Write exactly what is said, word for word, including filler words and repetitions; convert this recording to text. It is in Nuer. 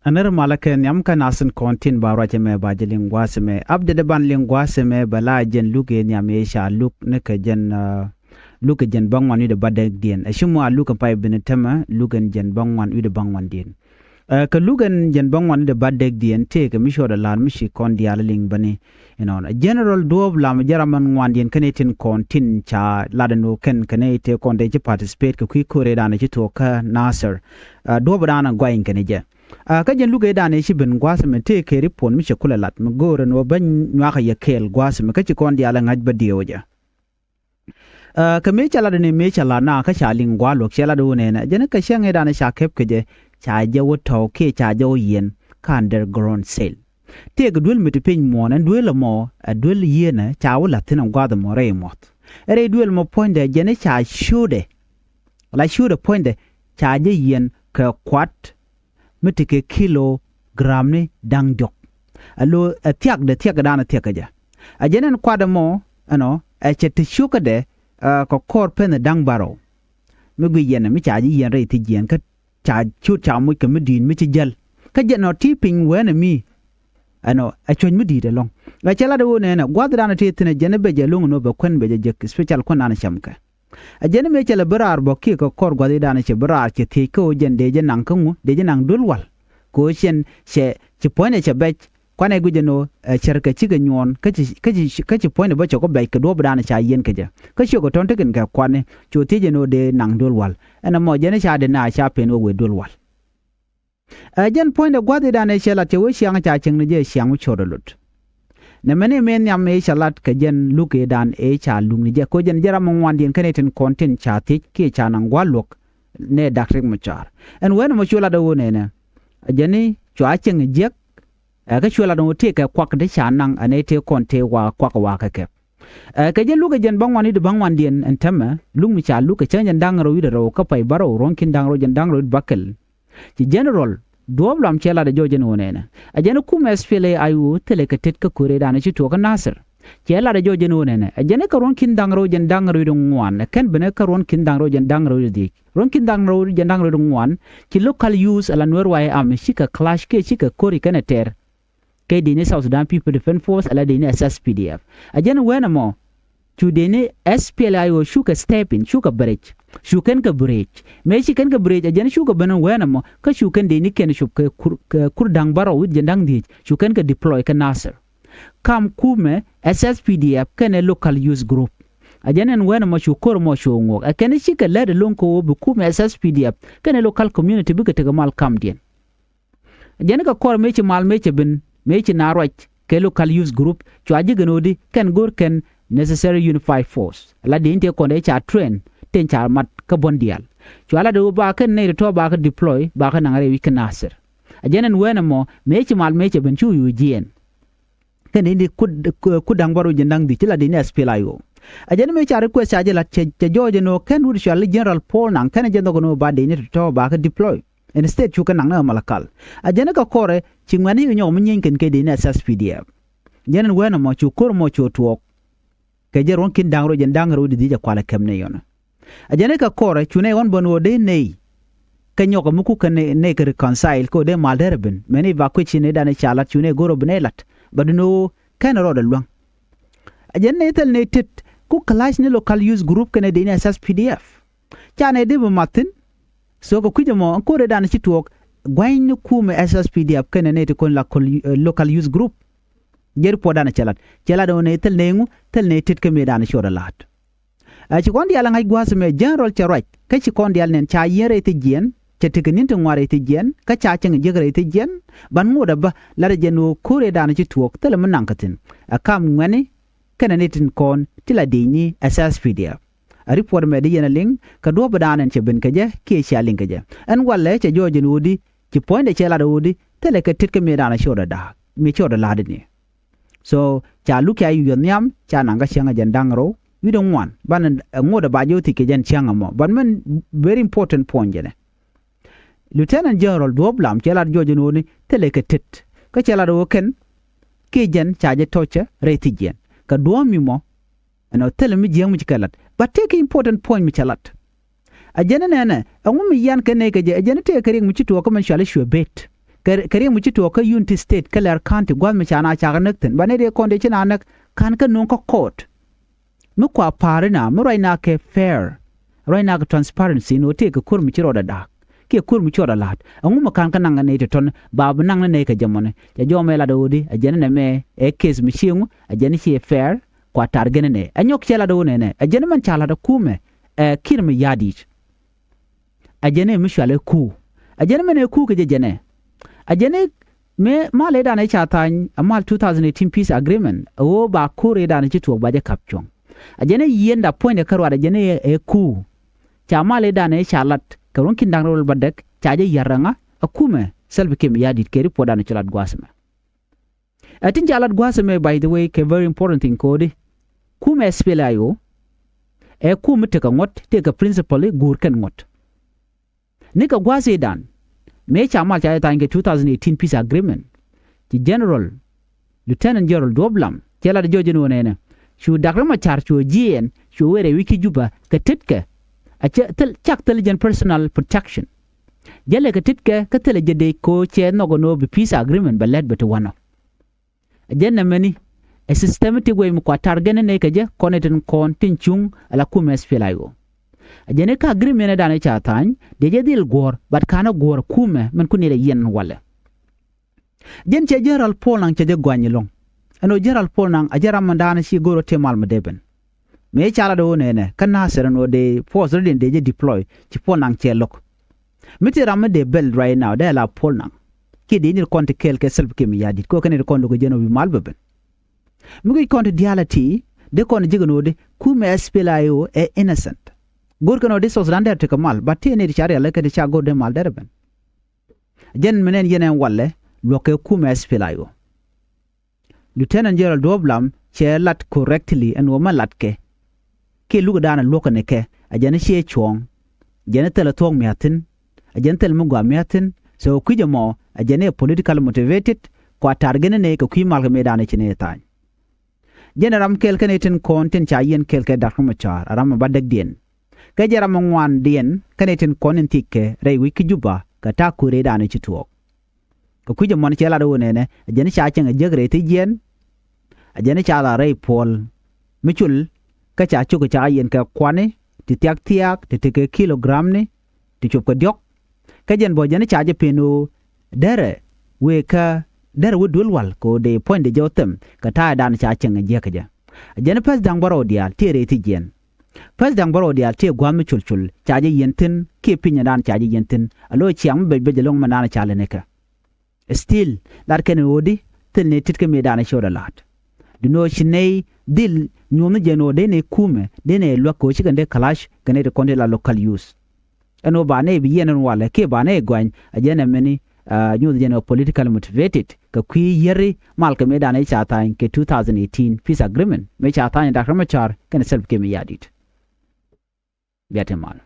Nɛr malä kɛ nhiam kä nasin kɔn tin ba ruacɛ mɛ ba jɛ liŋ gua̱a̱th mɛ. Update ban liŋ gua̱a̱th mɛ bɛ la jɛn luk ëë nhiam ëë ca luk ni kɛ jɛn, ah, luk kɛ jɛn bäŋuan wi̱dɛ bädäkdiɛn. Ɛ ci mɔ a luk kɛ pay ben tämɛ luk ɛn jɛn bäŋuan wi̱dɛ bäŋuandiɛn. Ɛ, kɛ luk ɛn jɛn bäŋuan wi̱dɛ bädäkdiɛn tëëkɛ mi cuɔt ɛ la̱r mi ci kɔn diaal liŋ bäni. Inɔnɔ General Duɔ̱ɔ̱p Lam jɛ ram ɛn ŋuandiɛn kɛn itin kɔn tin ca lat ɛn ɣöö kɛn kɛn ite kɔn te ci participate kɛ kui̱ ko̱r ëëdan ci tuɔɔk kä Nasir. Ɛ, duɔ̱ɔ̱p ëëdan ɛ guay in kɛn jɛ. Ɛ, kä jɛn luk ëëdan ëë ci ben gua̱a̱th ɛmɛ tëëkɛ report mi cɛ kulɛ lat mi go̱o̱r ɛn ɣöö bä nyuakä yɛ kɛɛl gua̱a̱th ɛmɛ kä ci kɔn diaal ɛ ŋa̱c bä diɛw jɛ. Ɛ, kɛ mëë cɛ lat ɛn mëë cɛ lat na kä ca liŋ gua̱a̱ luɔ̱k cɛ lat ɣöö nɛnɛ jɛn kä cäŋ ëëdan ca kɛp kɛ jɛ ca jɛ wä tɔ̱w kiɛ ca jɛ wä yiɛn kä underground cell. Tëëkɛ duel mi ti piny muɔ̱ɔ̱n ɛn duel ɛmɔ ɛ duel yieenä ca wä la̱th thi̱n ɛ gua̱a̱th ɛmɔ rɛy muɔ̱th. Ɛ rɛy duel ɛmɔ puɔ̱nydɛ jɛn ca ciötdɛ la ciötdɛ puɔ̱nydɛ ca jɛ yiɛn kɛ kuat mi ti kɛ kilogram ni da̱ŋ diɔ̱k. Alo ɛ thiakdɛ thiakdan ɛ thiakä jɛ. Ɛ jɛn ɛn kuat ɛmɔ ɛnɔ ɛ cɛ ti cio̱kädɛ, ɛ, kɛ kɔr pɛn da̱ŋ bärɔw. Mi gui yɛn mi ca ji̱ yɛn rɛy thiec jiɛn kä ca ciöt ca moc kɛ mi di̱i̱t mi ci jäl. Kä jɛn ɔ ti piny wɛnɛ mi ɛnɔ ɛ cuɔ̱c mi di̱i̱t ɛlɔ̱ŋ. Ɛ cɛ lat ɛ ɣöö nɛnɛ gua̱thdan ɛ ti thi̱n ɛ jɛn ɛ bɛ jɛ lo̱ŋ ɛn ɣöö bɛ kuän bɛ jɛ jek special kuän an cäm kɛ. Ɛ jɛn mëë cɛ lɛ bi raar bä kiɛ kɛ kɔr gua̱thdan cɛ bi raar cɛ thiec kä ɣöö jɛn dee jɛ naŋ kä ŋu dee jɛ naŋ duel wal. Kɛ ɣöö cɛn cɛ ci puɔ̱nydɛ cɛ bɛc kuanɛ guic ɛn ɣöö ɛ cärkɛ cikɛ nyuɔɔn kä ci kä ci kä ci puɔ̱nydɛ bä cɛ kɔ bɛc kɛ duɔ̱ɔ̱pdan ca yiɛn kɛ jɛ. Kä ciökɛ tɔ̱n tekɛn kɛ kuani cu thiec ɛn ɣöö dee naŋ duel wal. Ɛn ɛmɔ jɛn ca dee na ca pen ɣöö wëë duel wal. Ɛ jɛn puɔ̱nydɛ gua̱thidan ëë cɛ lat cɛ wee ciaŋ ca cieŋ ni jɛ ciaŋ mi cot ɛ lot. Nɛ mɛn imɛ nhiam ëë cɛ lat kɛ jɛn luk ëëdan ëë ca luk ni jɛ koc jɛn jɛ ram mi ŋuandiɛn kɛn itin kɔn tin ca thiec kiɛ ca naŋ gua̱l luɔ̱k nɛ dak rik mi caar. Ɛn wee nɔmɔ cu lat ɛ ɣöö nɛnɛ ɛ jɛn i̱ cua cieŋ jiäk. Ɛ kä cu lat ɛ ɣöö tëëkɛ kuak ti ca naŋ ɛ nɛy tëë kɔn tëë wa kuak wa kɛ kɛp. Ɛ kɛ jɛ luk ɛ jɛn bäŋuan i̱ di bäŋuandiɛn ɛn täämɛ luk mi ca luk kɛ cäŋ jɛn da̱ŋ rɛw i̱ di rɛw kä pay bärɔw ruɔ̱ŋki̱n da̱ŋ rɛw jɛn da̱ŋ rɛw i̱ di bäkɛl. Ci General Duɔ̱ɔ̱p Lam cɛ lat ɛ jɔɔc ɛn ɣöö nɛnɛ ɛ jɛn ɛ kumɛ S P L A I O thilɛ kɛ tet kä ko̱rɛ dan ci tuɔɔk kä Nasir. Cɛ lat ɛ jɔɔc ɛn ɣöö nɛnɛ ɛ jɛn ɛ kä ruɔ̱ŋki̱n da̱ŋ rɛw jɛn da̱ŋ rɛw i̱ di ŋuan ɛ kɛn ben ɛ kä ruɔ̱ŋki̱n da̱ŋ rɛw jɛn da̱ŋ rɛw i̱ di dhiec ruɔ̱ŋki̱n da̱ŋ rɛw jɛn da̱ŋ rɛw i̱ di ŋuan. Ci local youth ala Nuer White Army cikɛ clash kiɛ cikɛ ko̱ri kɛnɛ tɛr. Kɛ dee ni South Sudan People Defense Force ala dee ni S S P D F. A jɛn wen ɛmɔ cu dee ni S P L A I O cukɛ step in, cukɛ bɛrɛc. Cu kɛn kɛ bɛrɛc. Mëë ci kɛn kɛ bɛrɛc a jɛn cukɛ ben wen ɛmɔ kä cu kɛn dee ni kɛn cop kɛ kur, kɛ kur da̱ŋ bärɔw wi̱c jɛn da̱ŋ dhiec. Cu kɛn kɛ deploy kɛ Nasir. Kam kumɛ S S P D F kɛnɛ local youth group. A jɛn ɛn wen ɛmɔ cu ko̱r ɛmɔ cu ŋuɔk ɛ kɛn cikɛ lät ɛlɔ̱ŋ kɛ ɣöö bi kumɛ S S P D F kɛnɛ local community bikɛ tekɛ mal kamdiɛn. Jɛn kɛ kɔr mëë ci mal mëë cɛ ben mëë ci na ruac kɛ local youth group cua ji̱ gɛn ɣöödi kɛn go̱r kɛn necessary unified force. La dee in tëë kɔn dee ca train tin ca mat kä buɔ̱n diaal. Cua la dee ɣöö ba kɛn nɛy tɔ̱tɔ̱ ba kä deploy ba kä naŋ rɛy wi̱c kä Nasir. A jɛn ɛn wen ɛmɔ mëë ci mal mëë cɛ ben cu yuuc jiɛɛn. Kɛn in di kut, kut da̱ŋ bärɔw jɛn da̱ŋ dhiec ci la dee ni S P L A I O. A jɛn mëë ca request ca jɛ la̱t cɛ, cɛ jɔɔc ɛn ɣöö kɛn wut cɔal i̱ General Paul Naŋ kɛn jɛ nhɔk ɛn ɣöö ba dee ni tɔ̱tɔ̱ ba kä deploy. Instead cukɛ naŋ ni ɛ Malakal. A jɛn kɛ kɔrɛ ci ŋuɛ̈ni kɛ nyɔk mi nyieeny kɛn kɛ dee ni S S P D F. Jɛn ɛn wen ɛmɔ cu ko̱r ɛmɔ cu tuɔɔk. Kɛ jɛ ruɔ̱ŋki̱n da̱ŋ rɛw jɛn da̱ŋ rɛw di dhiec ɛ kualɛ kɛm ni yɔnɛ. A jɛn kɛ kɔrɛ cu nɛy ɣɔn bä ni ɣöö dee nɛy. Kɛ nyɔk mi kukɛ nɛy, nɛy kɛ reconcile kɛ ɣöö dee mal derɛ ben. Mɛn evacuation nɛy danɛ ca lat cu nɛy go̱r ɣöö bi nɛy lat. Bä dun ɣöö kɛn rɔɔdɛ luäŋ. A jɛn nɛy thil nɛy tet ku clash ni local youth group kɛnɛ dee ni S S P D F. Ca nɛy dee bi mat thi̱n. So kɛ kui̱c ɛmɔ ɛn ko̱r ëëdan ci tuɔɔk gua̱ny ni kumɛ S S P D F kɛnɛ nɛy ti kɔn la kɔl, eh, local youth group. Jɛ report dan cɛ lat cɛ lat ɛn ɣöö nɛy thil nɛy ŋu thil nɛy tet kä mëëdan ci ɣɔt ɛ la̱a̱t. Ɛ ci kɔn diaal ɛ ŋa̱c gua̱a̱th ɛmɛ General cɛ ruac kä ci kɔn diaal nɛn ca yiɛn rɛy thiec jiɛn cɛ tekɛ ni̱n ti ŋuan rɛy thiec jiɛn kä ca cieŋ jiäk rɛy thiec jiɛn. Ban ŋot ɛ bä lat ɛ jɛn ɣöö ko̱r ëëdan ci tuɔɔk thilɛ mi naŋ kä thi̱n. Ɛ kam ŋuɛ̈ni kɛnɛ ni tin kɔn ti la dec ni S S P D F. A report mɛ di yɛn a liŋ kɛ duɔ̱ɔ̱p ëëdan ɛn cɛ ben kɛ jɛ kiɛ cia liŋ kɛ jɛ. Ɛn walɛ cɛ jɔɔc ɛn ɣöödi ci puɔ̱nydɛ cɛ lat ɛ ɣöödi thilɛ kɛ tet kä mëëdan ci ɣɔt ɛ da̱a̱k mi ci ɣɔt ɛ la̱a̱t ni. So ca luk ca yuɔth nhiam ca naŋ kä cäŋ ɛ jɛn da̱ŋ rɛw wi̱cdɛ ŋuan banɛ ŋot ɛ ba jɛ wä thiec kɛ jɛn cäŋ ɛmɔ but mɛn very important point jɛnɛ. Lieutenant General Duɔ̱ɔ̱p Lam cɛ lat jɔɔc ɛn ɣööni thilɛ kɛ tet kä cɛ lat ɛ ɣöö kɛn kiɛ jɛn ca jɛ tɔ̱cä rɛy thiec jiɛn kɛ duɔ̱ɔ̱p mi mɔ. Ɛn ɔ thilɛ mi jiääk mi ci kɛ lat but tëëkɛ important point mi cɛ lat. A jɛn ɛ nɛnɛ ɛŋu mi yian kɛ nɛy kɛ jɛ ɛ jɛn ɛ tëëkɛ riɛk mi ci tuɔɔk kä mɛn cuali cuɛ bet. Kɛ riɛm mi ci tuɔɔk kä Unity State kä Leer County gua̱th mi ca na cakɛ näk thi̱n, ba nɛy dee kɔn dee ci na näk ka̱n kä no̱o̱ŋ kä court. Mi kua pa̱a̱ri na mi ruacna kɛ fair, ruacna kɛ transparency ni ɣöö tëëkɛ ko̱r mi ci rɔɔdɛ da̱a̱k kiɛ ko̱r mi ci rɔɔdɛ la̱a̱t. Ɛŋu mi ka̱n kä naŋ nɛy ti tɔ̱ni ba bi naŋ ni nɛy kɛ jɛ mɔni? Ca jɔw mɛ lat ɣöödi ɛ jɛn nɛmɛ ɛ case mi cieŋu, ɛ jɛn ciɛ fair, kua tar gɛn nɛy. Ɛ nyɔk cɛ lat ɣöö nɛnɛ ɛ jɛn mɛn ca lat ɛ kumɛ ɛ Kiir Mayardit. Ɛ jɛn ɛ mi cual ɛ kuu. Ɛ jɛn mɛn ɛ kuu kɛ jɛ jɛnɛ. Ɛ jɛn ɛ mëë mal ëëdan ɛ ca tha̱a̱ny ɛ mal two thousand eighteen peace agreement ɛ ɣöö ba ko̱r ëëdan ɛ ci tuɔɔk ba jɛ ka̱p cuɔ̱ŋ. Ɛ jɛn ɛ yieen da puɔ̱nydɛ kä ruat ɛ jɛn ɛ kuu. Ca mal ëëdan ɛ ca lat kɛ ruɔ̱n ki̱n da̱ŋ rɛw ba däk ca jɛ ya̱r ɛ ŋa? Ɛ kumɛ Salva Kiir Mayardit kɛ ripuɔtdan ɛ ci lat gua̱a̱th ɛmɛ. Ɛ tin ca lat gua̱a̱th ɛmɛ, by the way, kɛ very important thing kodi. Kumɛ SPLA-IO ɛ kum mi tekɛ ŋuɔ̱t, tekɛ principle i̱ guur kɛn ŋuɔ̱t. Ni kɛ gua̱a̱th i̱dan mëë ca mal ca jɛ tha̱a̱ny kɛ two thousand eighteen peace agreement, ci General, Lieutenant General Duɔ̱p Lam cɛ lat jɔ̱ɔ̱c ɛn ɣöö nɛnɛ cu Dak Riɛk Macar cu jiɛɛn cu wëë rɛy wi̱c ki Juba kɛ tetkɛ a cɛ thil, cak thil jɛn personal protection. Jälɛ kɛ tetkɛ kä thilɛ jɛ dee ko cɛ nhɔk ɛn ɣöö bi peace agreement bɛ lɛt bɛ ti wanɔ. Ɛ jɛn nɛmɛni ɛ systematic way mi kua tar gɛn ni nɛy kɛ jɛ kɔn itin kɔn tin cuŋ ala kumɛ SPLA-IO. Ɛ jɛn i̱ kä agreement ɛ dan i̱ ca tha̱a̱ny dee jɛ dhil guɔ̱ɔ̱r, but ka̱n ɛ guɔ̱ɔ̱r kumɛ mɛn kun ilɛ yiɛn walɛ. Jɛn cɛ General Paul Nang cɛ jɛ gɔany ɛlɔ̱ŋ. Ɛn ɣöö General Paul Nang a jɛ ram mɛn da̱a̱n ci go̱r ɔ tëë mal mi dee ben. Mëë ca lat ɣöö nɛnɛ kä Nasir ɛn ɣöö dee force rɔ diɛn dee jɛ deploy, ci Paul Nang cɛ lo̱k. Mi ti ram mi dee bɛl right now dee la Paul Nang. Kiɛ dee nir kɔn ti kɛɛl kɛ Salva Kiir Mayardit kɛ ɣöö kɛn nir kɔn lo̱k jɛn ɣöö bi mal bɛ ben. Mi guic kɔn ti diaal a ti dee kɔn ji̱ kɛn ɣöö dee kumɛ SPLA-IO ɛ innocent. Go̱r kɛn ɣöö dee South Sudan dee tekɛ mal, but ti nir ca rial kɛ ti ca go̱r dee mal dee rɛ ben. Jɛn mi nɛn yɛn ɛn walɛ luɔ̱k kɛ kumɛ SPLA-IO. Lieutenant General Duɔ̱p Lam cɛ lat correctly ɛn ɣöö mɛ latkɛ. Kiɛ luk da̱a̱n ɛ luɔ̱kɛ ni kɛ, a jɛn ciɛ cuɔ̱ɔ̱ŋ. Jɛn thilɛ thuɔ̱k mia̱thi̱n. A jɛn thilɛ mi gɔaa mia̱thi̱n. So kui̱c ɛmɔ a jɛn ɛ political motivated, kua tar gɛn ni nɛy kɛ kui̱ mal kɛ mëë da̱a̱n ci nɛy tha̱a̱ny. Jɛn ɛ ram kɛɛl kɛn itin kɔn tin ca yiɛn kɛɛl kɛ Dak Riɛk Macar, a ram ɛ ba däkdiɛn. Kɛ jɛ ram ɛ ŋuandiɛn kɛn itin kɔn in thiec kɛ rɛy wi̱c ki Juba kɛ ta̱a̱ kui̱ rɛydan ci tuɔɔk. Kɛ kui̱c ɛmɔn cɛ lat ɣöö nɛnɛ a jɛn ca cieŋ a jiäk rɛy thiec jiɛn. A jɛn ca la rɛy puɔl mi col kä ca cok ca yiɛn kɛ kuani ti thiak thiaak ti tekɛ kilogramni ti cop kɛ diɔ̱k. Kä jɛn bä jɛn ca jɛ pen ɣöö derɛ wëë kä derɛ wä duel wal kɛ ɣöö dee puɔ̱nydɛ jɛ wä them kɛ ta̱a̱ dan ca cieŋ a jiäk kɛ jɛ. A jɛn päth da̱ŋ bärɔw diaal tëë rɛy thiec jiɛn. Päth da̱ŋ bärɔw diaal tëë gua̱a̱th mi col col ca jɛ yiɛn thi̱n kiɛ piny dan ca jɛ yiɛn thi̱n a lo̱c ciaŋ mi bec bec ɛlɔ̱ŋ mi naan ca lɛ ni kɛ. Still lat kɛn ɣöödi thil ni tit kä mëë da̱a̱n ci ɣöödɛ la̱a̱t. Duundɛ ɣöö ci nɛy dhil nyuɔ̱th ni jɛn ɣöö dee nɛy kumɛ dee nɛy luäk kɛ ɣöö ci kɛn dee kalac kɛn nɛy ti kɔn ti la local use. Ɛn ɣöö ba nɛy bi yiɛn ɛn walɛ kiɛ ba nɛy gɔany a jɛn ɛmɛni nyuɔ̱th jɛn ɣöö political motivated kɛ kui̱ yieri mal kɛ mëë da̱a̱n ci ca tha̱a̱ny kɛ two thousand eighteen peace agreement mëë ca tha̱a̱ny Dak Riɛk Macar kɛnɛ Salva Kiir Mayardit. Bia te mal.